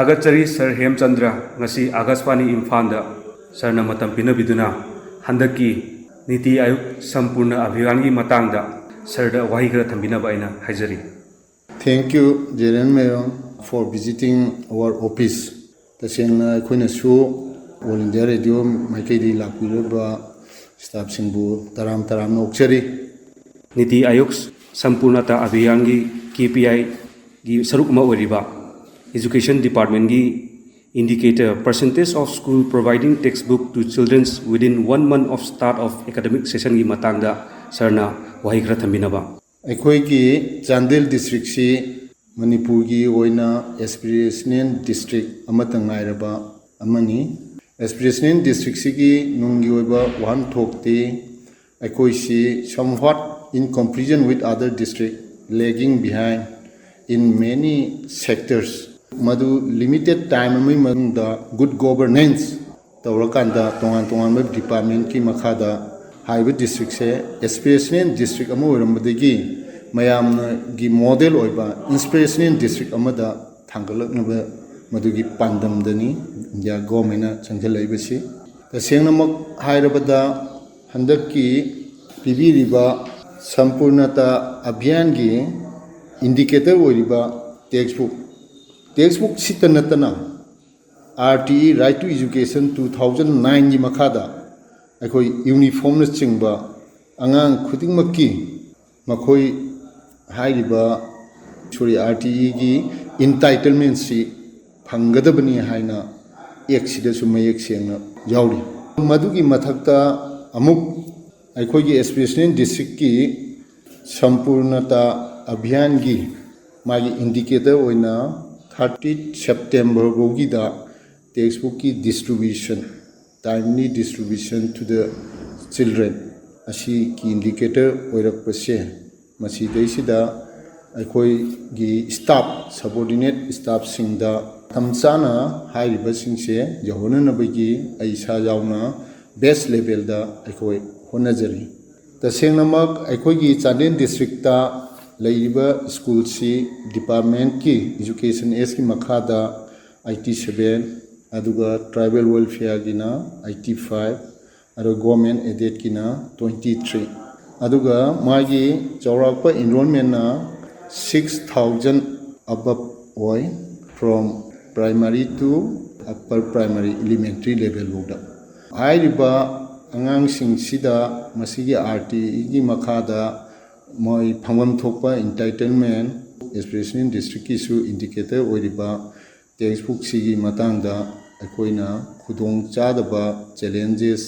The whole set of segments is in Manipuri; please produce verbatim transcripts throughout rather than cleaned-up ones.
ꯊꯥꯒꯠꯆꯔꯤ ꯁꯔ ꯍꯦꯝꯆꯟꯗ꯭ꯔ, ꯉꯁꯤ ꯑꯥꯀꯥꯁꯕꯥꯅꯤ ꯏꯝꯐꯥꯜꯗ ꯁꯔꯅ ꯃꯇꯝ ꯄꯤꯅꯕꯤꯗꯨꯅ ꯍꯟꯗꯛꯀꯤ ꯅꯤꯇꯤ ꯑꯥꯌꯣꯒ ꯁꯝꯄꯨꯔꯅ ꯑꯚꯤꯌꯥꯟꯒꯤ ꯃꯇꯥꯡꯗ ꯁꯔꯗ ꯋꯥꯍꯩ ꯈꯔ ꯊꯝꯕꯤꯅꯕ ꯑꯩꯅ ꯍꯥꯏꯖꯔꯤ꯫ Thank you, Jeren Mayon, for visiting our office. ꯇꯁꯦꯡꯅ ꯑꯩꯈꯣꯏꯅꯁꯨ All India Radio ꯃꯥꯏꯀꯩꯗꯒꯤ ꯂꯥꯛꯄꯤꯔꯤꯕ staffꯁꯤꯡꯕꯨ ꯇꯔꯥꯝ ꯇꯔꯥꯝꯅ ꯑꯣꯛꯆꯔꯤ꯫ ꯅꯤꯇꯤ ꯑꯥꯌꯣꯒ ꯁꯝꯄꯨꯔꯅꯇꯥ ꯑꯚꯤꯌꯥꯟꯒꯤ ꯀꯦ ꯄꯤ ꯑꯥꯏꯒꯤ ꯁꯔꯨꯛ ꯑꯃ ꯑꯣꯏꯔꯤꯕ Education Departmentꯀꯤ indicator percentage of school providing textbook to children within one month of start of academic sessionꯒꯤ ꯃꯇꯥꯡꯗ ꯁꯔꯅ ꯋꯥꯍꯩ ꯈꯔ ꯊꯝꯕꯤꯅꯕ꯫ ꯑꯩꯈꯣꯏꯒꯤ ꯆꯥꯟꯗꯦꯜ districtꯁꯤ ꯃꯅꯤꯄꯨꯔꯒꯤ ꯑꯣꯏꯅ aspirational district ꯑꯃꯠꯇ ꯉꯥꯏꯔꯕ ꯑꯃꯅꯤ꯫ Aspirational districtꯁꯤꯒꯤ ꯅꯨꯡꯒꯤ ꯑꯣꯏꯕ ꯋꯥꯍꯟꯊꯣꯛꯇꯤ ꯑꯩꯈꯣꯏꯁꯤ somewhat in comparison with other district, lagging behind in many sectors꯫ ꯃꯗꯨ limited time ꯑꯃꯒꯤ ꯃꯅꯨꯡꯗ good governance ꯇꯧꯔꯀꯥꯟꯗ ꯇꯣꯉꯥꯟ ꯇꯣꯉꯥꯟꯕ departmentꯀꯤ ꯃꯈꯥꯗ ꯍꯥꯏꯔꯤꯕ districtꯁꯦ aspirational district ꯑꯃ ꯑꯣꯏꯔꯝꯕꯗꯒꯤ ꯃꯌꯥꯝꯒꯤ model ꯑꯣꯏꯕ inspirational district ꯑꯃꯗ ꯊꯥꯡꯒꯠꯂꯛꯅꯕ ꯃꯗꯨꯒꯤ ꯄꯥꯟꯗꯝꯗꯅꯤ India governmentꯅ ꯆꯪꯁꯤꯜꯂꯛꯏꯕꯁꯤ꯫ ꯇꯁꯦꯡꯅꯃꯛ ꯍꯥꯏꯔꯕꯗ ꯍꯟꯗꯛꯀꯤ ꯄꯤꯕꯤꯔꯤꯕ ꯁꯝꯄꯨꯔꯅꯇꯥ ꯑꯚꯤꯌꯥꯟꯒꯤ indicator ꯑꯣꯏꯔꯤꯕ textbook, textbook ꯁꯤꯇ ꯅꯠꯇꯅ R T E, Right to Education two thousand nineꯒꯤ ꯃꯈꯥꯗ ꯑꯩꯈꯣꯏ uniformꯅꯆꯤꯡꯕ ꯑꯉꯥꯡ ꯈꯨꯗꯤꯡꯃꯛꯀꯤ ꯃꯈꯣꯏ ꯍꯥꯏꯔꯤꯕ, sorry, R T Eꯒꯤ entitlementꯁꯤ ꯐꯪꯒꯗꯕꯅꯤ ꯍꯥꯏꯅ actꯁꯤꯗꯁꯨ ꯃꯌꯦꯛ ꯁꯦꯡꯅ ꯌꯥꯎꯔꯤ꯫ ꯃꯗꯨꯒꯤ ꯃꯊꯛꯇ ꯑꯃꯨꯛ ꯑꯩꯈꯣꯏꯒꯤ aspirational districtꯀꯤ ꯁꯝꯄꯨꯔꯅꯇꯥ ꯑꯚꯤꯌꯥꯟꯒꯤ ꯃꯥꯒꯤ indicator ꯑꯣꯏꯅ thirty September ꯐꯥꯎꯒꯤꯗ textbookꯀꯤ distribution, timely distribution to the children ꯑꯁꯤꯒꯤ indicator ꯑꯣꯏꯔꯛꯄꯁꯦ, ꯃꯁꯤꯗꯩꯁꯤꯗ ꯑꯩꯈꯣꯏꯒꯤ staff, subordinate staffꯁꯤꯡꯗ ꯃꯇꯝ ꯆꯥꯅ ꯍꯥꯏꯔꯤꯕꯁꯤꯡꯁꯦ ꯌꯧꯍꯟꯅꯅꯕꯒꯤ ꯑꯩ ꯏꯁꯥ ꯌꯥꯎꯅ best levelꯗ ꯑꯩꯈꯣꯏ ꯍꯣꯠꯅꯖꯔꯤ꯫ ꯇꯁꯦꯡꯅꯃꯛ ꯑꯩꯈꯣꯏꯒꯤ ꯆꯥꯟꯗꯦꯜ districtꯇ ꯂꯩꯔꯤꯕ schoolꯁꯤ departmentꯀꯤ Education Actꯀꯤ ꯃꯈꯥꯗ ꯑꯩꯠꯇꯤ ꯁꯕꯦꯟ, ꯑꯗꯨꯒ ꯇ꯭ꯔꯥꯏꯕꯦꯜ ꯋꯦꯜꯐꯤꯌꯥꯔꯒꯤꯅ ꯑꯩꯠꯇꯤ ꯐꯥꯏꯚ, ꯑꯗꯨꯒ ꯒꯣꯔꯃꯦꯟ ꯑꯦꯗꯦꯠꯀꯤꯅ ꯇ꯭ꯋꯦꯟꯇꯤ ꯊ꯭ꯔꯤ꯫ ꯑꯗꯨꯒ ꯃꯥꯒꯤ ꯆꯥꯎꯔꯥꯛꯄ ꯏꯟꯔꯣꯜꯃꯦꯟꯅ ꯁꯤꯛꯁ ꯊꯥꯎꯖꯟ ꯑꯕꯞ ꯑꯣꯏ, from primary to upper primary, elementary level ꯐꯥꯎꯗ꯫ ꯍꯥꯏꯔꯤꯕ ꯑꯉꯥꯡꯁꯤꯡꯁꯤꯗ ꯃꯁꯤꯒꯤ ꯑꯥꯔ ꯇꯤ ꯏꯒꯤ ꯃꯈꯥꯗ ꯃꯣꯏ ꯐꯪꯐꯝ ꯊꯣꯛꯄ entitlement, especially districtꯀꯤꯁꯨ indicator ꯑꯣꯏꯔꯤꯕ text bookꯁꯤꯒꯤ ꯃꯇꯥꯡꯗ ꯑꯩꯈꯣꯏꯅ ꯈꯨꯗꯣꯡ ꯆꯥꯗꯕ challenges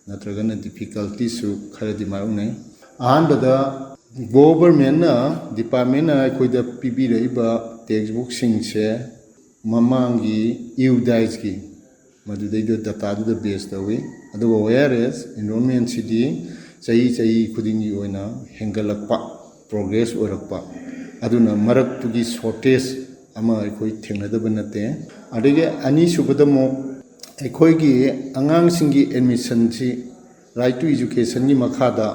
ꯅꯠꯇ꯭ꯔꯒꯅ difficultyꯁꯨ ꯈꯔꯗꯤ ꯃꯥꯌꯣꯛꯅꯩ꯫ ꯑꯍꯥꯟꯕꯗ, governmentꯅ, departmentꯅ ꯑꯩꯈꯣꯏꯗ ꯄꯤꯕꯤꯔꯛꯏꯕ text bookꯁꯤꯡꯁꯦ ꯃꯃꯥꯡꯒꯤ ꯏꯌꯨꯗꯥꯏꯁꯀꯤ, ꯃꯗꯨꯗꯩꯗ dataꯗꯨꯗ base ꯇꯧꯏ꯫ ꯑꯗꯨꯒ whereas enrollmentꯁꯤꯗꯤ ꯆꯍꯤ ꯆꯍꯤ ꯈꯨꯗꯤꯡꯒꯤ ꯑꯣꯏꯅ ꯍꯦꯟꯒꯠꯂꯛꯄ, progress ꯑꯣꯏꯔꯛꯄ, ꯑꯗꯨꯅ ꯃꯔꯛꯇꯨꯒꯤ shortage ꯑꯃ ꯑꯩꯈꯣꯏ ꯊꯦꯡꯅꯗꯕ ꯅꯠꯇꯦ꯫ ꯑꯗꯒꯤ ꯑꯅꯤꯁꯨꯕꯗ ꯑꯃꯨꯛ ꯑꯩꯈꯣꯏꯒꯤ ꯑꯉꯥꯡꯁꯤꯡꯒꯤ admissionꯁꯤ right to educationꯒꯤ ꯃꯈꯥꯗ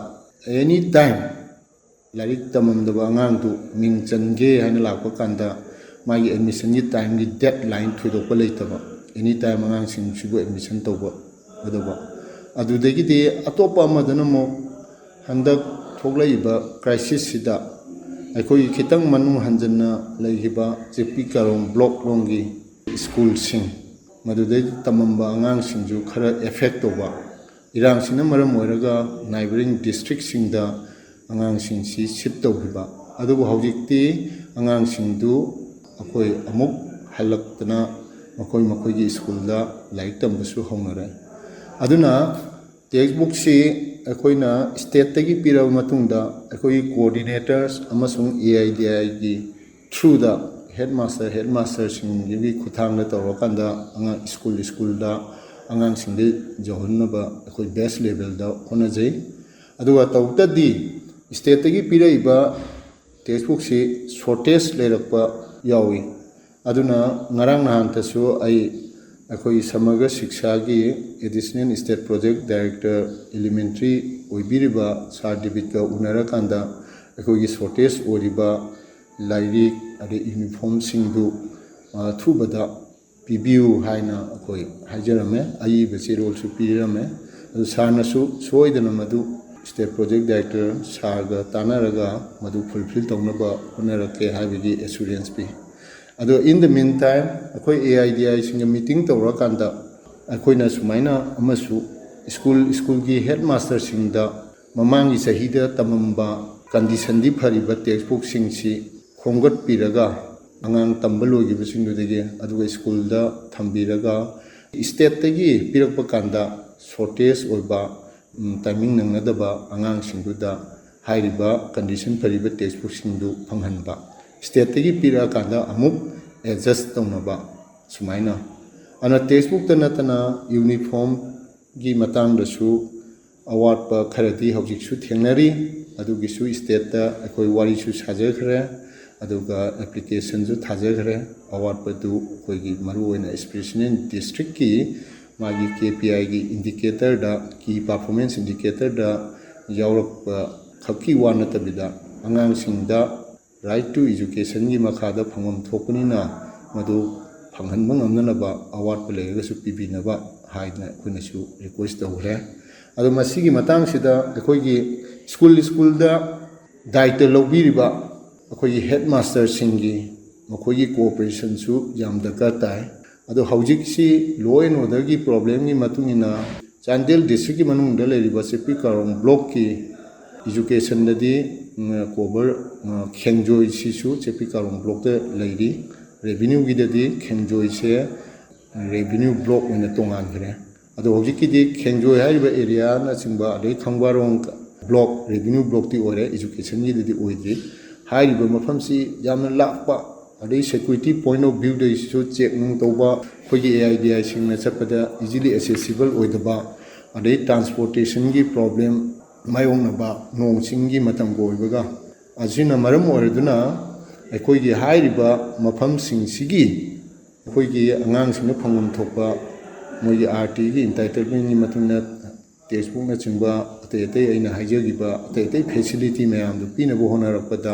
any time ꯂꯥꯏꯔꯤꯛ ꯇꯝꯃꯝꯗꯕ ꯑꯉꯥꯡꯗꯨ ꯃꯤꯡ ꯆꯟꯒꯦ ꯍꯥꯏꯅ ꯂꯥꯛꯄ ꯀꯥꯟꯗ ꯃꯥꯒꯤ admissionꯒꯤ timeꯒꯤ deadline ꯊꯣꯏꯗꯣꯛꯄ ꯂꯩꯇꯕ, any time ꯑꯉꯥꯡꯁꯤꯡꯁꯤꯕꯨ admission ꯇꯧꯕ ꯀꯗꯧꯕ꯫ ꯑꯗꯨꯗꯒꯤꯗꯤ ꯑꯇꯣꯞꯄ ꯑꯃꯗꯅ ꯑꯃꯨꯛ ꯍꯟꯗꯛ ꯊꯣꯛꯂꯛꯏꯕ crisisꯁꯤꯗ ꯑꯩꯈꯣꯏꯒꯤ ꯈꯤꯇꯪ ꯃꯅꯨꯡ ꯍꯟꯖꯟꯅ ꯂꯩꯈꯤꯕ ꯖꯦ ꯄꯤ ꯀꯥꯔꯣꯡ block ꯂꯣꯝꯒꯤ schoolꯁꯤꯡ, ꯃꯗꯨꯗꯩ ꯇꯝꯃꯝꯕ ꯑꯉꯥꯡꯁꯤꯡꯁꯨ ꯈꯔ affect ꯇꯧꯕ, ꯏꯔꯥꯡꯁꯤꯅ ꯃꯔꯝ ꯑꯣꯏꯔꯒ neighbouring districtꯁꯤꯡꯗ ꯑꯉꯥꯡꯁꯤꯡꯁꯤ shift ꯇꯧꯈꯤꯕ꯫ ꯑꯗꯨꯕꯨ ꯍꯧꯖꯤꯛꯇꯤ ꯑꯉꯥꯡꯁꯤꯡꯗꯨ ꯑꯩꯈꯣꯏ ꯑꯃꯨꯛ ꯍꯜꯂꯛꯇꯅ ꯃꯈꯣꯏ ꯃꯈꯣꯏꯒꯤ schoolꯗ ꯂꯥꯏꯔꯤꯛ ꯇꯝꯕꯁꯨ ꯍꯧꯅꯔꯦ꯫ ꯑꯗꯨꯅ text bookꯁꯤ ꯑꯩꯈꯣꯏꯅ stateꯇꯒꯤ ꯄꯤꯔꯕ ꯃꯇꯨꯡꯗ ꯑꯩꯈꯣꯏꯒꯤ coordinators ꯑꯃꯁꯨꯡ A I D I ꯒꯤ throughꯗ headmaster, headmasterꯁꯤꯡꯒꯤ ꯈꯨꯠꯊꯥꯡꯗ ꯇꯧꯔꯀꯥꯟꯗ ꯑꯉꯥꯡ school schoolꯗ ꯑꯉꯥꯡꯁꯤꯡꯗ ꯌꯧꯍꯟꯅꯕ ꯑꯩꯈꯣꯏ base levelꯗ ꯍꯣꯠꯅꯖꯩ꯫ ꯑꯗꯨꯒ ꯇꯧꯕꯇꯗꯤ stateꯇꯒꯤ ꯄꯤꯔꯛꯏꯕ text bookꯁꯤ shortage ꯂꯩꯔꯛꯄ ꯌꯥꯎꯏ꯫ ꯑꯗꯨꯅ ꯉꯔꯥꯡ ꯅꯍꯥꯟꯇꯁꯨ ꯑꯩ ꯑꯩꯈꯣꯏ ꯁꯃꯒ꯭ꯔ ꯁꯤꯛꯁꯥꯒꯤ Additional State Project Director Elementary ꯑꯣꯏꯕꯤꯔꯤꯕ Sir Davidꯀ ꯎꯅꯔꯀꯥꯟꯗ ꯑꯩꯈꯣꯏꯒꯤ shortage ꯑꯣꯏꯔꯤꯕ ꯂꯥꯏꯔꯤꯛ ꯑꯗꯩ uniformꯁꯤꯡꯗꯨ ꯑꯊꯨꯕꯗ ꯄꯤꯕꯤꯌꯨ ꯍꯥꯏꯅ ꯑꯩꯈꯣꯏ ꯍꯥꯏꯖꯔꯝꯃꯦ꯫ ꯑꯏꯕ ꯆꯦꯔꯣꯜꯁꯨ ꯄꯤꯔꯝꯃꯦ꯫ ꯑꯗꯨ ꯁꯥꯔꯅꯁꯨ ꯁꯣꯏꯗꯅ ꯃꯗꯨ state project director ꯁꯥꯔꯒ ꯇꯥꯟꯅꯔꯒ ꯃꯗꯨ fulfill ꯇꯧꯅꯕ ꯍꯣꯠꯅꯔꯛꯀꯦ ꯍꯥꯏꯕꯒꯤ assurance ꯄꯤ꯫ ꯑꯗꯣ in the meantime ꯑꯩꯈꯣꯏ A I D I ꯁꯤꯡꯒ meeting ꯇꯧꯔꯀꯥꯟꯗ ꯑꯩꯈꯣꯏꯅ ꯁꯨꯃꯥꯏꯅ ꯑꯃꯁꯨ school school ꯒꯤ headmaster ꯁꯤꯡꯗ ꯃꯃꯥꯡꯒꯤ ꯆꯍꯤꯗ ꯇꯝꯃꯝꯕ condition ꯗꯤ ꯐꯔꯤꯕ text book ꯁꯤꯡꯁꯤ ꯈꯣꯝꯒꯠꯄꯤꯔꯒ ꯑꯉꯥꯡ ꯇꯝꯕ ꯂꯣꯏꯈꯤꯕꯁꯤꯡꯗꯨꯗꯒꯤ, ꯑꯗꯨꯒ school ꯗ ꯊꯝꯕꯤꯔꯒ state ꯇꯒꯤ ꯄꯤꯔꯛꯄ ꯀꯥꯟꯗ shortage ꯑꯣꯏꯕ, ꯎꯝ, timing ꯅꯪꯅꯗꯕ ꯑꯉꯥꯡꯁꯤꯡꯗꯨꯗ ꯍꯥꯏꯔꯤꯕ condition ꯐꯔꯤꯕ text book ꯁꯤꯡꯗꯨ ꯐꯪꯍꯟꯕ, state ꯇꯒꯤ ꯄꯤꯔꯛꯑꯀꯥꯟꯗ ꯑꯃꯨꯛ adjust ꯇꯧꯅꯕ ꯁꯨꯃꯥꯏꯅ꯫ ꯑꯗꯨꯅ text book ꯇ ꯅꯠꯇꯅ uniform ꯒꯤ ꯃꯇꯥꯡꯗꯁꯨ ꯑꯋꯥꯠꯄ ꯈꯔꯗꯤ ꯍꯧꯖꯤꯛꯁꯨ ꯊꯦꯡꯅꯔꯤ꯫ ꯑꯗꯨꯒꯤꯁꯨ state ꯇ ꯑꯩꯈꯣꯏ ꯋꯥꯔꯤꯁꯨ ꯁꯥꯖꯈ꯭ꯔꯦ, ꯑꯗꯨꯒ application ꯁꯨ ꯊꯥꯖꯈ꯭ꯔꯦ꯫ ꯑꯋꯥꯠꯄꯗꯨ ꯑꯩꯈꯣꯏꯒꯤ ꯃꯔꯨꯑꯣꯏꯅ aspirational district ꯀꯤ ꯃꯥꯒꯤ K P I ꯒꯤ indicator ꯗ, key performance indicator ꯗ ꯌꯥꯎꯔꯛꯄ ꯈꯛꯀꯤ ꯋꯥ ꯅꯠꯇꯕꯤꯗ ꯑꯉꯥꯡꯁꯤꯡꯗ right to education ꯒꯤ ꯃꯈꯥꯗ ꯐꯪꯐꯝ ꯊꯣꯛꯄꯅꯤꯅ ꯃꯗꯨ ꯐꯪꯍꯟꯕ ꯉꯝꯅꯅꯕ ꯑꯋꯥꯠꯄ ꯂꯩꯔꯒꯁꯨ ꯄꯤꯕꯤꯅꯕ ꯍꯥꯏꯗꯅ ꯑꯩꯈꯣꯏꯅꯁꯨ request ꯇꯧꯈ꯭ꯔꯦ꯫ ꯑꯗꯣ ꯃꯁꯤꯒꯤ ꯃꯇꯥꯡꯁꯤꯗ ꯑꯩꯈꯣꯏꯒꯤ school school ꯗ ꯗꯥꯏꯇ ꯂꯧꯕꯤꯔꯤꯕ ꯑꯩꯈꯣꯏꯒꯤ headmaster ꯁꯤꯡꯒꯤ, ꯃꯈꯣꯏꯒꯤ cooperation ꯁꯨ ꯌꯥꯝ ꯗꯔꯀꯥꯔ ꯇꯥꯏ꯫ ꯑꯗꯣ ꯍꯧꯖꯤꯛꯁꯤ law and order ꯒꯤ problem ꯒꯤ ꯃꯇꯨꯡ ꯏꯟꯅ ꯆꯥꯟꯗꯦꯜ district ꯀꯤ ꯃꯅꯨꯡꯗ ꯂꯩꯔꯤꯕ ꯆꯦꯄꯤ ꯀꯥꯔꯣꯡ block ꯀꯤ education ꯗꯗꯤ, ꯎꯝ, cover, ꯎꯝ, ꯈꯦꯡꯖꯣꯏꯁꯤꯁꯨ ꯆꯦꯄꯤ ꯀꯥꯔꯣꯡ block ꯇ ꯂꯩꯔꯤ꯫ Revenue ꯒꯤꯗꯗꯤ ꯈꯦꯡꯖꯣꯏꯁꯦ revenue block ꯑꯣꯏꯅ ꯇꯣꯉꯥꯟꯈ꯭ꯔꯦ꯫ ꯑꯗꯣ ꯍꯧꯖꯤꯛꯀꯤꯗꯤ ꯈꯦꯡꯖꯣꯏ ꯍꯥꯏꯔꯤꯕ area ꯅꯆꯤꯡꯕ, ꯑꯗꯩ ꯈꯪꯕꯥꯔꯣꯡ block, revenue block ꯇꯤ ꯑꯣꯏꯔꯦ, education ꯒꯤꯗꯗꯤ ꯑꯣꯏꯗ꯭ꯔꯤ꯫ ꯍꯥꯏꯔꯤꯕ ꯃꯐꯝꯁꯤ ꯌꯥꯝꯅ ꯂꯥꯞꯄ, ꯑꯗꯩ security point of view ꯗꯒꯤꯁꯨ check ꯅꯨꯡ ꯇꯧꯕ, ꯑꯩꯈꯣꯏꯒꯤ A I D I ꯁꯤꯡꯅ ꯆꯠꯄꯗ easily accessible ꯑꯣꯏꯗꯕ, ꯑꯗꯩ transportation ꯒꯤ problem ꯃꯥꯌꯣꯛꯅꯕ, ꯅꯣꯡ ꯆꯤꯡꯒꯤ ꯃꯇꯝꯒ ꯑꯣꯏꯕꯒ꯫ ꯑꯁꯤꯅ ꯃꯔꯝ ꯑꯣꯏꯔꯗꯨꯅ ꯑꯩꯈꯣꯏꯒꯤ ꯍꯥꯏꯔꯤꯕ ꯃꯐꯝꯁꯤꯡꯁꯤꯒꯤ ꯑꯩꯈꯣꯏꯒꯤ ꯑꯉꯥꯡꯁꯤꯡꯅ ꯐꯪꯐꯝ ꯊꯣꯛꯄ ꯃꯣꯏꯒꯤ R T ꯒꯤ entitlement ꯒꯤ ꯃꯇꯨꯡ ꯏꯟꯅ text book ꯅꯆꯤꯡꯕ, ꯑꯇꯩ ꯑꯇꯩ ꯑꯩꯅ ꯍꯥꯏꯖꯈꯤꯕ ꯑꯇꯩ ꯑꯇꯩ facility ꯃꯌꯥꯝꯗꯨ ꯄꯤꯅꯕ ꯍꯣꯠꯅꯔꯛꯄꯗ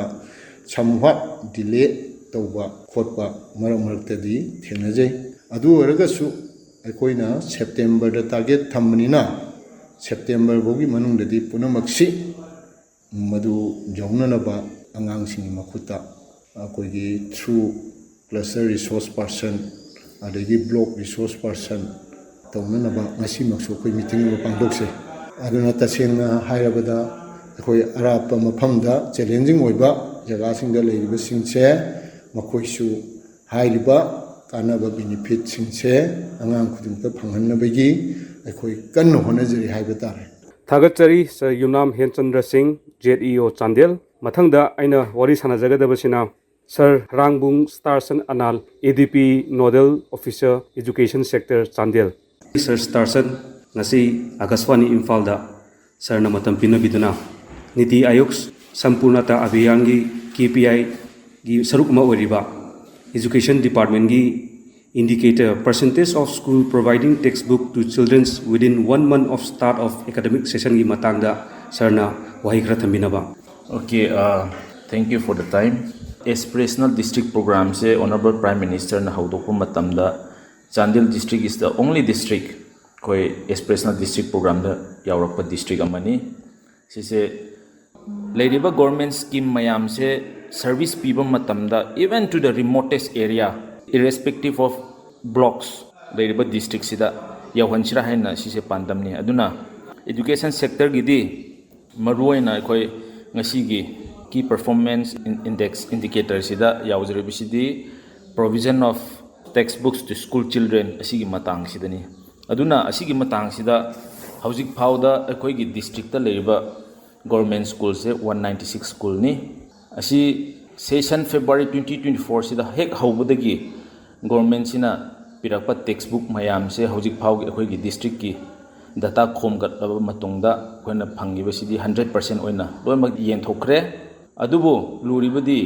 somewhat delay ꯇꯧꯕ ꯈꯣꯠꯄ ꯃꯔꯛ ꯃꯔꯛꯇꯗꯤ ꯊꯦꯡꯅꯖꯩ꯫ ꯑꯗꯨ ꯑꯣꯏꯔꯒꯁꯨ ꯑꯩꯈꯣꯏꯅ ꯁꯦꯞꯇꯦꯝꯕꯔꯗ ꯇꯥꯔꯒꯦꯠ ꯊꯝꯕꯅꯤꯅ, ꯁꯦꯞꯇꯦꯝꯕꯔ ꯐꯥꯎꯒꯤ ꯃꯅꯨꯡꯗꯗꯤ ꯄꯨꯝꯅꯃꯛꯁꯤ ꯃꯗꯨ ꯌꯧꯅꯅꯕ ꯑꯉꯥꯡꯁꯤꯡꯒꯤ ꯃꯈꯨꯠꯇ ꯑꯩꯈꯣꯏꯒꯤ through cluster resource person, ꯑꯗꯒꯤ block resource person ꯇꯧꯅꯅꯕ ꯉꯁꯤꯃꯛꯁꯨ ꯑꯩꯈꯣꯏ ꯃꯤꯇꯤꯡ ꯑꯃ ꯄꯥꯡꯊꯣꯛꯆꯩ꯫ ꯑꯗꯨꯅ ꯇꯁꯦꯡꯅ ꯍꯥꯏꯔꯕꯗ, ꯑꯩꯈꯣꯏ ꯑꯔꯥꯞꯄ ꯃꯐꯝꯗ challenging ꯑꯣꯏꯕ ꯖꯒꯥꯁꯤꯡꯗ ꯂꯩꯔꯤꯕꯁꯤꯡꯁꯦ, ꯃꯈꯣꯏꯁꯨ ꯍꯥꯏꯔꯤꯕ ꯀꯥꯟꯅꯕ benefitꯁꯤꯡꯁꯦ ꯑꯉꯥꯡ ꯈꯨꯗꯤꯡꯃꯛꯇ ꯐꯪꯍꯟꯅꯕꯒꯤ ꯑꯩꯈꯣꯏ ꯀꯟꯅ ꯍꯣꯠꯅꯖꯔꯤ ꯍꯥꯏꯕ ꯇꯥꯔꯦ꯫ ꯊꯥꯒꯠꯆꯔꯤ ꯁꯔ ꯌꯨꯅꯥꯝ ꯍꯦꯟꯆꯟꯗ꯭ꯔ ꯁꯤꯡ, ꯖꯦꯠ ꯏ ꯑꯣ ꯆꯥꯟꯗꯦꯜ꯫ ꯃꯊꯪꯗ ꯑꯩꯅ ꯋꯥꯔꯤ ꯁꯥꯟꯅꯖꯒꯗꯕꯁꯤꯅ sir Harangbung Starson Anal, A D P Nodal Officer Education Sector Chandel. Sir Starson, ꯉꯁꯤ ꯑꯥꯀꯥꯁꯕꯥꯅꯤ ꯏꯝꯐꯥꯜꯗ ꯁꯔꯅ ꯃꯇꯝ ꯄꯤꯅꯕꯤꯗꯨꯅ ꯅꯤꯇꯤ ꯑꯥꯌꯣꯒ ꯁꯝꯄꯨꯔꯅꯇꯥ ꯑꯚꯤꯌꯥꯟꯒꯤ ꯀꯦ ꯄꯤ ꯑꯥꯏꯒꯤ ꯁꯔꯨꯛ ꯑꯃ ꯑꯣꯏꯔꯤꯕ Education Departmentꯀꯤ indicator percentage of school providing textbook to children within one month of start of academic sessionꯒꯤ ꯃꯇꯥꯡꯗ ꯁꯔꯅ ꯋꯥꯍꯩ ꯈꯔ ꯊꯝꯕꯤꯅꯕ꯫ Okay, uh, thank you for the time. Aspirational District Programꯁꯦ Honourable Prime Ministerꯅ ꯍꯧꯗꯣꯛꯄ ꯃꯇꯝꯗ Chandel District is the only district ꯑꯩꯈꯣꯏ Aspirational District Programꯗ ꯌꯥꯎꯔꯛꯄ district ꯑꯃꯅꯤ꯫ ꯁꯤꯁꯦ ꯂꯩꯔꯤꯕ government scheme ꯃꯌꯥꯝꯁꯦ service ꯄꯤꯕ ꯃꯇꯝꯗ, even to the remotest area, irrespective of blocks, ꯂꯩꯔꯤꯕ districtꯁꯤꯗ ꯌꯧꯍꯟꯁꯤꯔꯥ ꯍꯥꯏꯅ ꯁꯤꯁꯦ ꯄꯥꯟꯗꯝꯅꯤ꯫ ꯑꯗꯨꯅ education sectorꯒꯤꯗꯤ ꯃꯔꯨꯑꯣꯏꯅ ꯑꯩꯈꯣꯏ ꯉꯁꯤꯒꯤ key performance index indicatorꯁꯤꯗ ꯌꯥꯎꯖꯔꯤꯕꯁꯤꯗꯤ provision of textbooks to school children ꯑꯁꯤꯒꯤ ꯃꯇꯥꯡꯁꯤꯗꯅꯤ꯫ ꯑꯗꯨꯅ ꯑꯁꯤꯒꯤ ꯃꯇꯥꯡꯁꯤꯗ ꯍꯧꯖꯤꯛ ꯐꯥꯎꯗ ꯑꯩꯈꯣꯏꯒꯤ districtꯇ ꯂꯩꯔꯤꯕ government schoolꯁꯦ one ninety six schoolꯅꯤ꯫ ꯑꯁꯤ session February twenty twenty fourꯁꯤꯗ ꯍꯦꯛ ꯍꯧꯕꯗꯒꯤ governmentꯁꯤꯅ ꯄꯤꯔꯛꯄ textbook ꯃꯌꯥꯝꯁꯦ ꯍꯧꯖꯤꯛ ꯐꯥꯎꯒꯤ ꯑꯩꯈꯣꯏꯒꯤ districtꯀꯤ data ꯈꯣꯝꯒꯠꯂꯕ ꯃꯇꯨꯡꯗ ꯑꯩꯈꯣꯏꯅ ꯐꯪꯉꯤꯕꯁꯤꯗꯤ hundred percent ꯑꯣꯏꯅ ꯂꯣꯏꯅꯃꯛ ꯌꯦꯟꯊꯣꯛꯈ꯭ꯔꯦ꯫ ꯑꯗꯨꯕꯨ ꯂꯨꯔꯤꯕꯗꯤ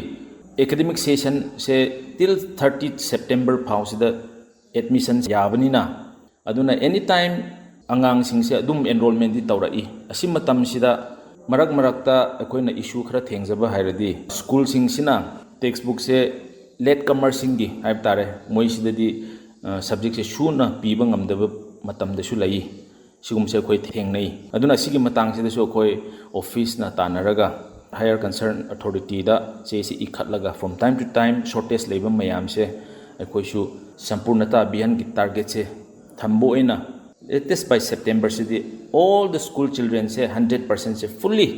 academic sessionꯁꯦ till thirty September ꯐꯥꯎꯁꯤꯗ admission ꯌꯥꯕꯅꯤꯅ, ꯑꯗꯨꯅ any time ꯑꯉꯥꯡꯁꯤꯡꯁꯦ ꯑꯗꯨꯝ enrollmentꯗꯤ ꯇꯧꯔꯛꯏ꯫ ꯑꯁꯤ ꯃꯇꯝꯁꯤꯗ ꯃꯔꯛ ꯃꯔꯛꯇ ꯑꯩꯈꯣꯏꯅ issue ꯈꯔ ꯊꯦꯡꯖꯕ ꯍꯥꯏꯔꯗꯤ, schoolꯁꯤꯡꯁꯤꯅ textbookꯁꯦ ꯂꯦꯠ ꯀꯃꯔꯁꯤꯡꯒꯤ ꯍꯥꯏꯕ ꯇꯥꯔꯦ, ꯃꯣꯏꯁꯤꯗꯗꯤ ꯁꯕꯖꯦꯛꯁꯦ ꯁꯨꯅ ꯄꯤꯕ ꯉꯝꯗꯕ ꯃꯇꯝꯗꯁꯨ ꯂꯩ꯫ ꯁꯤꯒꯨꯝꯕꯁꯦ ꯑꯩꯈꯣꯏ ꯊꯦꯡꯅꯩ꯫ ꯑꯗꯨꯅ ꯑꯁꯤꯒꯤ ꯃꯇꯥꯡꯁꯤꯗꯁꯨ ꯑꯩꯈꯣꯏ ꯑꯣꯐꯤꯁꯅ ꯇꯥꯟꯅꯔꯒ higher concern authorityꯗ ꯆꯦꯁꯤ ꯏꯈꯠꯂꯒ from time to time shortage ꯂꯩꯕ ꯃꯌꯥꯝꯁꯦ ꯑꯩꯈꯣꯏꯁꯨ ꯁꯝꯄꯨꯔꯅꯇꯥ ꯑꯚꯤꯌꯥꯟꯒꯤ ꯇꯥꯔꯒꯦꯠꯁꯦ ꯊꯝꯕ ꯑꯣꯏꯅ latest by Septemberꯁꯤꯗꯤ all the school childrenꯁꯦ hundred percentꯁꯦ fully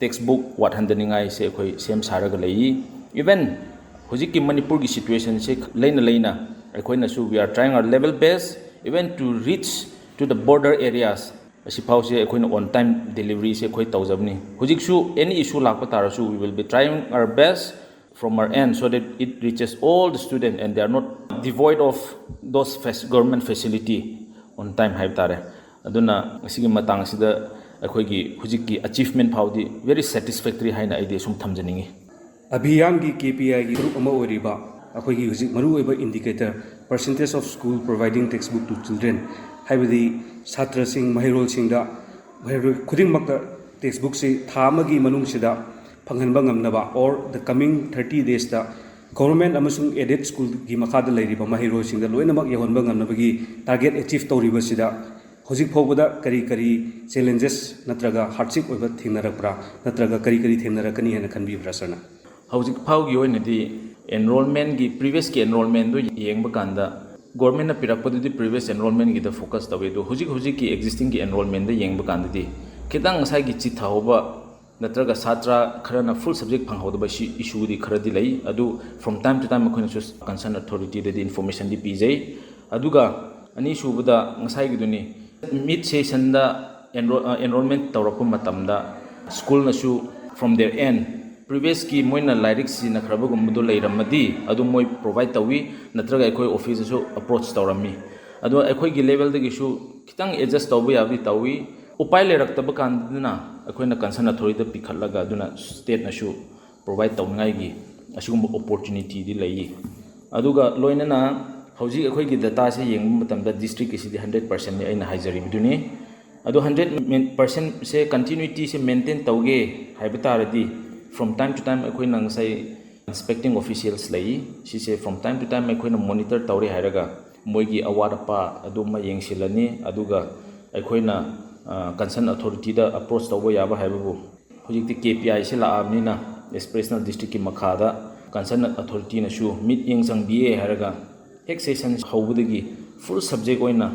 textbook ꯋꯥꯠꯍꯟꯗꯅꯤꯡꯉꯥꯏꯁꯦ ꯑꯩꯈꯣꯏ ꯁꯦꯝ ꯁꯥꯔꯒ ꯂꯩ꯫ Even ꯍꯧꯖꯤꯛꯀꯤ ꯃꯅꯤꯄꯨꯔꯒꯤ situationꯁꯦ ꯂꯩꯅ ꯂꯩꯅ ꯑꯩꯈꯣꯏꯅꯁꯨ we are trying our level best even to reach to the border areas꯫ ꯑꯁꯤꯐꯥꯎꯁꯦ ꯑꯩꯈꯣꯏꯅ on time deliveryꯁꯦ ꯑꯩꯈꯣꯏ ꯇꯧꯖꯕꯅꯤ꯫ ꯍꯧꯖꯤꯛꯁꯨ any issue ꯂꯥꯛꯄ ꯇꯥꯔꯁꯨ we will be trying our best from our end so that it reaches all the student and they are not devoid of those fac- government facility on time ꯍꯥꯏꯕ ꯇꯥꯔꯦ꯫ ꯑꯗꯨꯅ ꯑꯁꯤꯒꯤ ꯃꯇꯥꯡ ꯑꯁꯤꯗ ꯑꯩꯈꯣꯏꯒꯤ ꯍꯧꯖꯤꯛꯀꯤ achievement ꯐꯥꯎꯗꯤ very satisfactory ꯍꯥꯏꯅ ꯑꯩꯗꯤ ꯑꯁꯨꯝ ꯊꯝꯖꯅꯤꯡꯉꯤ꯫ ꯑꯚꯤꯌꯥꯟꯒꯤ ꯀꯦ ꯄꯤ ꯑꯥꯏꯒꯤ ꯁꯔꯨꯛ ꯑꯃ ꯑꯣꯏꯔꯤꯕ ꯑꯩꯈꯣꯏꯒꯤ ꯍꯧꯖꯤꯛ ꯃꯔꯨꯑꯣꯏꯕ indicator percentage of school providing textbook to children ꯍꯥꯏꯕꯗꯤ ꯁꯥꯇ꯭ꯔꯁꯤꯡ ꯃꯍꯩꯔꯣꯏꯁꯤꯡꯗ ꯃꯍꯩꯔꯣꯏ ꯈꯨꯗꯤꯡꯃꯛꯇ textbookꯁꯤ ꯊꯥ ꯑꯃꯒꯤ ꯃꯅꯨꯡꯁꯤꯗ ꯐꯪꯍꯟꯕ ꯉꯝꯅꯕ or the coming thirty daysꯇ government ꯑꯃꯁꯨꯡ aided schoolꯒꯤ ꯃꯈꯥꯗ ꯂꯩꯔꯤꯕ ꯃꯍꯩꯔꯣꯏꯁꯤꯡꯗ ꯂꯣꯏꯅꯃꯛ ꯌꯧꯍꯟꯕ ꯉꯝꯅꯕꯒꯤ target achieve ꯇꯧꯔꯤꯕꯁꯤꯗ ꯍꯧꯖꯤꯛ ꯐꯥꯎꯕꯗ ꯀꯔꯤ ꯀꯔꯤ challenges ꯅꯠꯇ꯭ꯔꯒ hardship ꯑꯣꯏꯕ ꯊꯦꯡꯅꯔꯛꯄ꯭ꯔꯥ, ꯅꯠꯇ꯭ꯔꯒ ꯀꯔꯤ ꯀꯔꯤ ꯊꯦꯡꯅꯔꯛꯀꯅꯤ ꯍꯥꯏꯅ ꯈꯟꯕꯤꯕ꯭ꯔꯥ ꯁꯥꯔꯅ? ꯍꯧꯖꯤꯛ ꯐꯥꯎꯒꯤ ꯑꯣꯏꯅꯗꯤ enrollmentꯀꯤ previous yearꯒꯤ enrollmentꯗꯨ ꯌꯦꯡꯕ ꯀꯥꯟꯗ governmentꯅ ꯄꯤꯔꯛꯄꯗꯨꯗꯤ previous yearꯒꯤ enrollmentꯀꯤꯗ focus ꯇꯧꯏ꯫ ꯑꯗꯨ ꯍꯧꯖꯤꯛ ꯍꯧꯖꯤꯛꯀꯤ existingꯒꯤ enrollmentꯗ ꯌꯦꯡꯕ ꯀꯥꯟꯗꯗꯤ ꯈꯤꯇꯪ ꯉꯁꯥꯏꯒꯤ ꯆꯤꯊꯍꯧꯕ ꯅꯠꯇ꯭ꯔꯒ ꯁꯥꯇ꯭ꯔ ꯈꯔꯅ full subject ꯐꯪꯍꯧꯗꯕ ꯁꯤ issueꯗꯤ ꯈꯔꯗꯤ ꯂꯩ꯫ ꯑꯗꯨ from time to time ꯑꯩꯈꯣꯏꯅꯁꯨ concern authorityꯗꯗꯤ informationꯗꯤ ꯄꯤꯖꯩ꯫ ꯑꯗꯨꯒ ꯑꯅꯤꯁꯨꯕꯗ ꯉꯁꯥꯏꯒꯤꯗꯨꯅꯤ, mid sessionꯗ enroll enrollment ꯇꯧꯔꯛꯄ ꯃꯇꯝꯗ schoolꯅꯁꯨ from their end previous yearꯒꯤ ꯃꯣꯏꯅ ꯂꯥꯏꯔꯤꯛ ꯁꯤꯖꯤꯟꯅꯈ꯭ꯔꯕꯒꯨꯝꯕꯗꯣ ꯂꯩꯔꯝꯃꯗꯤ ꯑꯗꯨ ꯃꯣꯏ provide ꯇꯧꯏ, ꯅꯠꯇ꯭ꯔꯒ ꯑꯩꯈꯣꯏ officeꯇꯁꯨ approach ꯇꯧꯔꯝꯃꯤ꯫ ꯑꯗꯣ ꯑꯩꯈꯣꯏꯒꯤ levelꯗꯒꯤꯁꯨ ꯈꯤꯇꯪ adjust ꯇꯧꯕ ꯌꯥꯕꯗꯤ ꯇꯧꯏ꯫ ꯎꯄꯥꯏ ꯂꯩꯔꯛꯇꯕ ꯀꯥꯟꯗꯅ ꯑꯩꯈꯣꯏꯅ concern authorityꯗ ꯄꯤꯈꯠꯂꯒ ꯑꯗꯨꯅ stateꯅꯁꯨ provide ꯇꯧꯅꯤꯡꯉꯥꯏꯒꯤ ꯑꯁꯤꯒꯨꯝꯕ opportunityꯗꯤ ꯂꯩ꯫ ꯑꯗꯨꯒ ꯂꯣꯏꯅꯅ ꯍꯧꯖꯤꯛ ꯑꯩꯈꯣꯏꯒꯤ dataꯁꯦ ꯌꯦꯡꯕ ꯃꯇꯝꯗ districtꯀꯤꯁꯤꯗꯤ hundred percentꯅꯤ ꯑꯩꯅ ꯍꯥꯏꯖꯔꯤꯕꯗꯨꯅꯤ꯫ ꯑꯗꯣ hundred percentꯁꯦ continuityꯁꯦ maintain ꯇꯧꯒꯦ ꯍꯥꯏꯕ ꯇꯥꯔꯗꯤ from time to time ꯑꯩꯈꯣꯏꯅ ꯉꯁꯥꯏ Inspecting officials ꯂꯩ꯫ ꯁꯤꯁꯦ from time to time ꯑꯩꯈꯣꯏꯅ monitor ꯇꯧꯔꯦ ꯍꯥꯏꯔꯒ ꯃꯣꯏꯒꯤ ꯑꯋꯥꯠ ꯑꯄꯥ ꯑꯗꯨꯃ ꯌꯦꯡꯁꯤꯜꯂꯅꯤ, ꯑꯗꯨꯒ ꯑꯩꯈꯣꯏꯅ ꯀꯟꯁꯔꯟ ꯑꯣꯊꯣꯔꯤꯇꯤꯗ ꯑꯦꯄ꯭ꯔꯣꯆ ꯇꯧꯕ ꯌꯥꯕ ꯍꯥꯏꯕꯕꯨ, ꯍꯧꯖꯤꯛꯇꯤ ꯀꯦ ꯄꯤ ꯑꯥꯏꯁꯤ ꯂꯥꯛꯑꯕꯅꯤꯅ ꯑꯦꯁꯄꯤꯔꯦꯁꯅꯦꯜ ꯗꯤꯁꯇ꯭ꯔꯤꯛꯀꯤ ꯃꯈꯥꯗ ꯀꯟꯁꯔꯟ ꯑꯣꯊꯣꯔꯤꯇꯤꯅꯁꯨ ꯃꯤꯠꯌꯦꯡ ꯆꯪꯕꯤꯌꯦ ꯍꯥꯏꯔꯒ ꯍꯦꯛ ꯁꯦꯁꯟ ꯍꯧꯕꯗꯒꯤ ꯐꯨꯜ ꯁꯕꯖꯦꯛ ꯑꯣꯏꯅ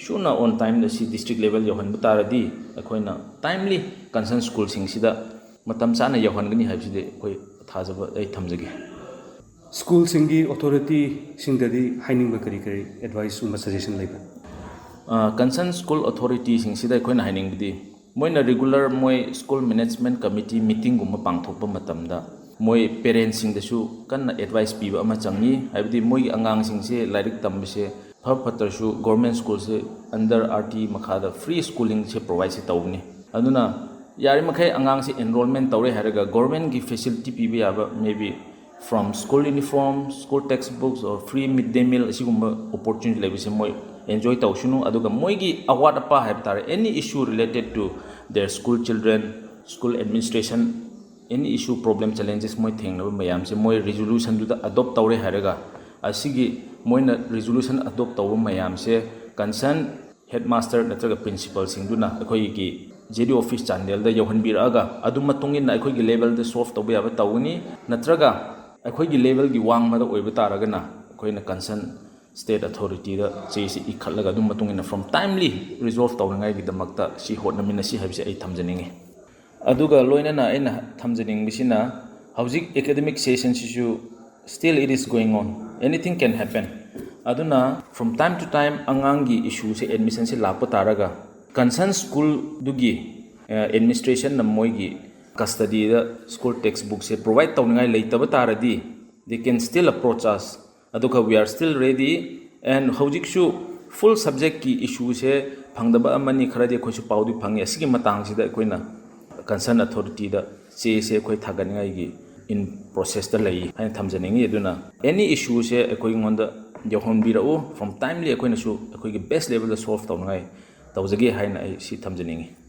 ꯁꯨꯅ ꯑꯣꯟ ꯇꯥꯏꯝꯗ ꯁꯤ ꯗꯤꯁꯇ꯭ꯔꯤꯛ ꯂꯦꯚꯦꯜ ꯌꯧꯍꯟꯕ ꯇꯥꯔꯗꯤ ꯑꯩꯈꯣꯏꯅ ꯇꯥꯏꯝꯂꯤ ꯀꯟꯁꯔꯟ ꯁ꯭ꯀꯨꯜꯁꯤꯡꯁꯤꯗ ꯃꯇꯝ ꯆꯥꯅ ꯌꯧꯍꯟꯒꯅꯤ ꯍꯥꯏꯕꯁꯤꯗꯤ ꯑꯩꯈꯣꯏ ꯊꯥꯖꯕ ꯑꯩ ꯊꯝꯖꯒꯦ꯫ ꯁ꯭ꯀꯨꯜꯁꯤꯡꯒꯤ ꯑꯣꯊꯣꯔꯤꯇꯤꯁꯤꯡꯗꯗꯤ ꯍꯥꯏꯅꯤꯡꯕ ꯀꯔꯤ ꯀꯔꯤ ꯑꯦꯗꯚꯥꯏꯁꯀꯨꯝꯕ ꯁꯖꯦꯁꯟ ꯂꯩꯕ? ꯀꯟꯁꯔꯟ ꯁ꯭ꯀꯨꯜ ꯑꯣꯊꯣꯔꯤꯇꯤꯁꯤꯡꯁꯤꯗ ꯑꯩꯈꯣꯏꯅ ꯍꯥꯏꯅꯤꯡꯕꯗꯤ, ꯃꯣꯏꯅ ꯔꯤꯒꯨꯂꯔ ꯃꯣꯏ ꯁ꯭ꯀꯨꯜ ꯃꯦꯅꯦꯖꯃꯦꯟ ꯀꯃꯤꯇꯤ ꯃꯤꯇꯤꯡꯒꯨꯝꯕ ꯄꯥꯡꯊꯣꯛꯄ ꯃꯇꯝꯗ ꯃꯣꯏ ꯄꯦꯔꯦꯟꯁꯁꯤꯡꯗꯁꯨ ꯀꯟꯅ ꯑꯦꯗꯚꯥꯏꯁ ꯄꯤꯕ ꯑꯃ ꯆꯪꯉꯤ꯫ ꯍꯥꯏꯕꯗꯤ ꯃꯣꯏꯒꯤ ꯑꯉꯥꯡꯁꯤꯡꯁꯦ ꯂꯥꯏꯔꯤꯛ ꯇꯝꯕꯁꯦ ꯐ ꯐꯠꯇ꯭ꯔꯁꯨ ꯒꯣꯔꯃꯦꯟ ꯁ꯭ꯀꯨꯜꯁꯦ ꯑꯟꯗꯔ ꯑꯥꯔ ꯇꯤ ꯃꯈꯥꯗ ꯐ꯭ꯔꯤ ꯁ꯭ꯀꯨꯂꯤꯡꯁꯦ ꯄ꯭ꯔꯣꯚꯥꯏꯗꯁꯦ ꯇꯧꯕꯅꯤ꯫ ꯑꯗꯨꯅ ꯌꯥꯔꯤꯃꯈꯩ ꯑꯉꯥꯡꯁꯦ ꯑꯦꯟꯔꯣꯜꯃꯦꯟ ꯇꯧꯔꯦ ꯍꯥꯏꯔꯒ ꯒꯣꯔꯃꯦꯟꯒꯤ ꯐꯦꯁꯤꯂꯤꯇꯤ ꯄꯤꯕ ꯌꯥꯕ, maybe from school uniform, school textbooks or free mid day meal, ꯑꯁꯤꯒꯨꯝꯕ ꯑꯣꯄꯣꯔꯆꯨꯅꯤꯇꯤ ꯂꯩꯕꯁꯦ ꯃꯣꯏ ꯑꯦꯟꯖꯣꯏ ꯇꯧꯁꯅꯨ꯫ ꯑꯗꯨꯒ ꯃꯣꯏꯒꯤ ꯑꯋꯥꯠ ꯑꯄꯥ ꯍꯥꯏꯕ ꯇꯥꯔꯦ, any issue related to their school children, school administration, any issue, problem, challenges ꯃꯣꯏ ꯊꯦꯡꯅꯕ ꯃꯌꯥꯝꯁꯦ ꯃꯣꯏ ꯔꯤꯖꯣꯂꯨꯁꯟꯗꯨꯗ ꯑꯦꯗꯣꯞ ꯇꯧꯔꯦ ꯍꯥꯏꯔꯒ, ꯑꯁꯤꯒꯤ ꯃꯣꯏꯅ ꯔꯤꯖꯣꯂꯨꯁꯟ ꯑꯦꯗꯣꯞ ꯇꯧꯕ ꯃꯌꯥꯝꯁꯦ ꯀꯟꯁꯔꯟ ꯍꯦꯗ ꯃꯥꯁꯇꯔ ꯅꯠꯇ꯭ꯔꯒ ꯄ꯭ꯔꯤꯟꯁꯤꯄꯜꯁꯤꯡꯗꯨꯅ ꯑꯩꯈꯣꯏꯒꯤ ꯖꯦ ꯗꯤ ꯑꯣꯐꯤꯁ ꯆꯥꯟꯗꯦꯜꯗ ꯌꯧꯍꯟꯕꯤꯔꯛꯑꯒ ꯑꯗꯨ ꯃꯇꯨꯡ ꯏꯟꯅ ꯑꯩꯈꯣꯏꯒꯤ ꯂꯦꯚꯦꯜꯗ ꯁꯣꯜꯚ ꯇꯧꯕ ꯌꯥꯕ ꯇꯧꯒꯅꯤ꯫ ꯅꯠꯇ꯭ꯔꯒ ꯑꯩꯈꯣꯏꯒꯤ ꯂꯦꯚꯦꯜꯒꯤ ꯋꯥꯡꯃꯗ ꯑꯣꯏꯕ ꯇꯥꯔꯒꯅ ꯑꯩꯈꯣꯏꯅ ꯀꯟꯁꯔꯟ ꯁ꯭ꯇꯦꯠ ꯑꯣꯊꯣꯔꯤꯇꯤꯗ ꯆꯦꯁꯤ ꯏꯈꯠꯂꯒ ꯑꯗꯨꯝ ꯃꯇꯨꯡ ꯏꯟꯅ from timely resolve ꯇꯧꯅꯉꯥꯏꯒꯤꯗꯃꯛꯇ ꯁꯤ ꯍꯣꯠꯅꯃꯤꯟꯅꯁꯤ ꯍꯥꯏꯕꯁꯤ ꯑꯩ ꯊꯝꯖꯅꯤꯡꯉꯤ꯫ ꯑꯗꯨꯒ ꯂꯣꯏꯅꯅ ꯑꯩꯅ ꯊꯝꯖꯅꯤꯡꯕꯁꯤꯅ, ꯍꯧꯖꯤꯛ academic ꯁꯦꯁꯟꯁꯤꯁꯨ still it is going on, anything can happen꯫ ꯑꯗꯨꯅ from time to time ꯑꯉꯥꯡꯒꯤ ꯏꯁꯨꯁꯦ, ꯑꯦꯗꯃꯤꯁꯟꯁꯦ ꯂꯥꯛꯄ ꯇꯥꯔꯒ ꯀꯟꯁꯔꯟ ꯁ꯭ꯀꯨꯜꯗꯨꯒꯤ ꯑꯦꯗꯃꯤꯅꯤꯁꯇ꯭ꯔꯦꯁꯟꯅ ꯃꯣꯏꯒꯤ ꯀꯁꯇꯗꯤꯗ ꯁ꯭ꯀꯨꯜ ꯇꯦꯛꯁ ꯕꯨꯛꯁꯦ ꯄ꯭ꯔꯣꯚꯥꯏꯗ ꯇꯧꯅꯤꯡꯉꯥꯏ ꯂꯩꯇꯕ ꯇꯥꯔꯗꯤ they can still approach us꯫ ꯑꯗꯨꯒ we are still ready, and ꯍꯧꯖꯤꯛꯁꯨ ꯐꯨꯜ ꯁꯕꯖꯦꯛꯀꯤ ꯏꯁꯨꯁꯦ ꯐꯪꯗꯕ ꯑꯃꯅꯤ, ꯈꯔꯗꯤ ꯑꯩꯈꯣꯏꯁꯨ ꯄꯥꯎꯗꯤ ꯐꯪꯉꯤ꯫ ꯑꯁꯤꯒꯤ ꯃꯇꯥꯡꯁꯤꯗ ꯑꯩꯈꯣꯏꯅ ꯀꯟꯁꯔꯟ ꯑꯣꯊꯣꯔꯤꯇꯤꯗ ꯆꯦꯁꯦ ꯑꯩꯈꯣꯏ ꯊꯥꯒꯠꯅꯤꯡꯉꯥꯏꯒꯤ ꯏꯟ ꯄ꯭ꯔꯣꯁꯦꯁꯇ ꯂꯩ ꯍꯥꯏꯅ ꯊꯝꯖꯅꯤꯡꯉꯤ꯫ ꯑꯗꯨꯅ ꯑꯦꯅꯤ ꯏꯁꯨꯁꯦ ꯑꯩꯈꯣꯏꯉꯣꯟꯗ ꯌꯧꯍꯟꯕꯤꯔꯛꯎ, from timely ꯑꯩꯈꯣꯏꯅꯁꯨ ꯑꯩꯈꯣꯏꯒꯤ ꯕꯦꯁ ꯂꯦꯚꯦꯜꯗ ꯁꯣꯜꯚ ꯇꯧꯅꯉꯥꯏ ꯇꯧꯖꯒꯦ ꯍꯥꯏꯅ ꯑꯩ ꯁꯤ ꯊꯝꯖꯅꯤꯡꯉꯤ꯫